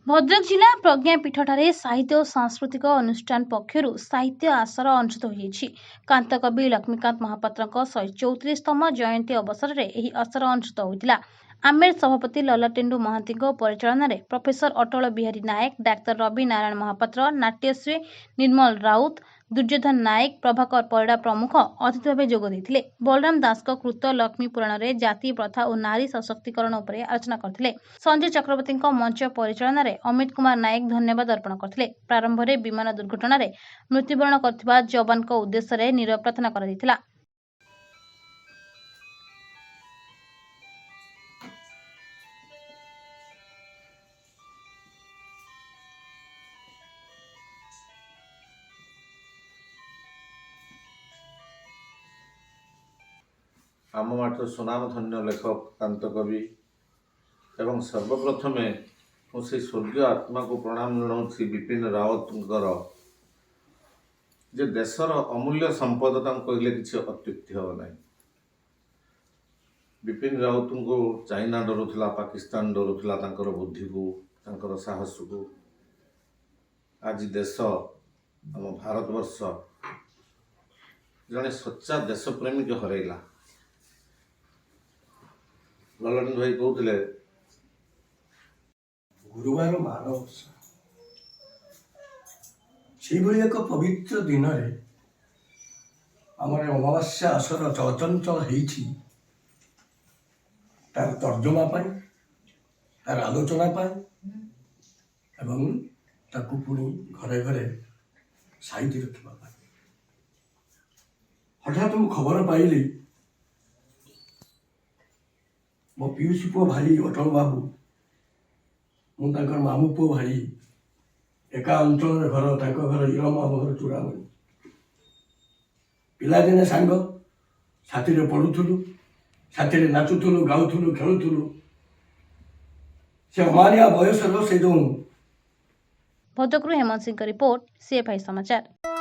ଭଦ୍ରକ ଜିଲ୍ଲା ପ୍ରଜ୍ଞାପୀଠଠାରେ ସାହିତ୍ୟ ଓ ସାଂସ୍କୃତିକ ଅନୁଷ୍ଠାନ ପକ୍ଷରୁ ସାହିତ୍ୟ ଆସର ଅନୁଷ୍ଠିତ ହୋଇଯାଇଛି। କାନ୍ତକବି ଲକ୍ଷ୍ମୀକାନ୍ତ ମହାପାତ୍ରଙ୍କ 134ତମ ଜୟନ୍ତୀ ଅବସରରେ ଏହି ଆସର ଅନୁଷ୍ଠିତ ହୋଇଥିଲା। ଆମେର ସଭାପତି ଲଲାଟେନ୍ଦୁ ମହାନ୍ତିଙ୍କ ପରିଚାଳନାରେ ପ୍ରଫେସର ଅଟଳ ବିହାରୀ ନାୟକ, ଡାକ୍ତର ରବି ନାରାୟଣ ମହାପାତ୍ର, ନାଟ୍ୟଶ୍ରୀ ନିର୍ମଳ ରାଉତ, ଦୁର୍ଯ୍ୟୋଧନ ନାୟକ, ପ୍ରଭାକର ପରିଡ଼ା ପ୍ରମୁଖ ଅତିଥି ଭାବେ ଯୋଗ ଦେଇଥିଲେ। ବଳରାମ ଦାସଙ୍କ କୃତ ଲକ୍ଷ୍ମୀ ପୁରାଣରେ ଜାତି ପ୍ରଥା ଓ ନାରୀ ସଶକ୍ତିକରଣ ଉପରେ ଆଲୋଚନା କରିଥିଲେ। ସଞ୍ଜୟ ଚକ୍ରବର୍ତ୍ତୀଙ୍କ ମଞ୍ଚ ପରିଚାଳନାରେ ଅମିତ କୁମାର ନାୟକ ଧନ୍ୟବାଦ ଅର୍ପଣ କରିଥିଲେ। ପ୍ରାରମ୍ଭରେ ବିମାନ ଦୁର୍ଘଟଣାରେ ମୃତ୍ୟୁବରଣ କରିଥିବା ଯବାନଙ୍କ ଉଦ୍ଦେଶ୍ୟରେ ନୀରବ ପ୍ରାର୍ଥନା କରାଯାଇଥିଲା। ଆମ ମାଟିର ସୁନାମଧନ୍ୟ ଲେଖକ କାନ୍ତକବି ଏବଂ ସର୍ବପ୍ରଥମେ ମୁଁ ସେଇ ସ୍ୱର୍ଗୀୟ ଆତ୍ମାକୁ ପ୍ରଣାମ ଜଣାଉଛି ବିପିନ ରାଉତଙ୍କର, ଯେ ଦେଶର ଅମୂଲ୍ୟ ସମ୍ପଦ ତାଙ୍କୁ କହିଲେ କିଛି ଅତ୍ୟୁକ୍ତି ହେବ ନାହିଁ। ବିପିନ ରାଉତଙ୍କୁ ଚାଇନା ଡରୁଥିଲା, ପାକିସ୍ତାନ ଡରୁଥିଲା, ତାଙ୍କର ବୁଦ୍ଧିକୁ, ତାଙ୍କର ସାହସକୁ। ଆଜି ଦେଶ, ଆମ ଭାରତବର୍ଷ ଜଣେ ସଚ୍ଚା ଦେଶପ୍ରେମୀକୁ ହରାଇଲା। ଲଲନ ଭାଇ କହୁଥିଲେ, ଗୁରୁବାର ମାଣବସା, ସେଇଭଳି ଏକ ପବିତ୍ର ଦିନରେ ଆମର ଅମାବାସ୍ୟା ଆସର ଚଳଚଞ୍ଚଳ ହେଇଛି, ତାର ତର୍ଜମା ପାଇଁ, ତାର ଆଲୋଚନା ପାଇଁ ଏବଂ ତାକୁ ପୁଣି ଘରେ ଘରେ ସାଇତି ରଖିବା ପାଇଁ। ହଠାତ୍ ମୁଁ ଖବର ପାଇଲି, ମୋ ପିଉସୀ ପୁଅ ଭାଇ ଅଟଳ ବାବୁ, ମୁଁ ତାଙ୍କର ମାମୁଁ ପୁଅ ଭାଇ, ଏକା ଅଞ୍ଚଳରେ ଘର, ତାଙ୍କ ଘର ଇରମ, ଆମ ଘର ଚୂଡ଼ାମଣି। ପିଲାଦିନେ ସାଙ୍ଗ, ସାଥିରେ ପଢ଼ୁଥିଲୁ, ସାଥିରେ ନାଚୁଥିଲୁ, ଗାଉଥିଲୁ, ଖେଳୁଥିଲୁ। ସେ ଅମାନିଆ ବୟସର ସେ ଯେଉଁ ଭଦ୍ରକରୁ ହେମନ୍ତ ସିଂଙ୍କ ରିପୋର୍ଟ, ସିଏଫ୍ଆଇ ସମାଚାର।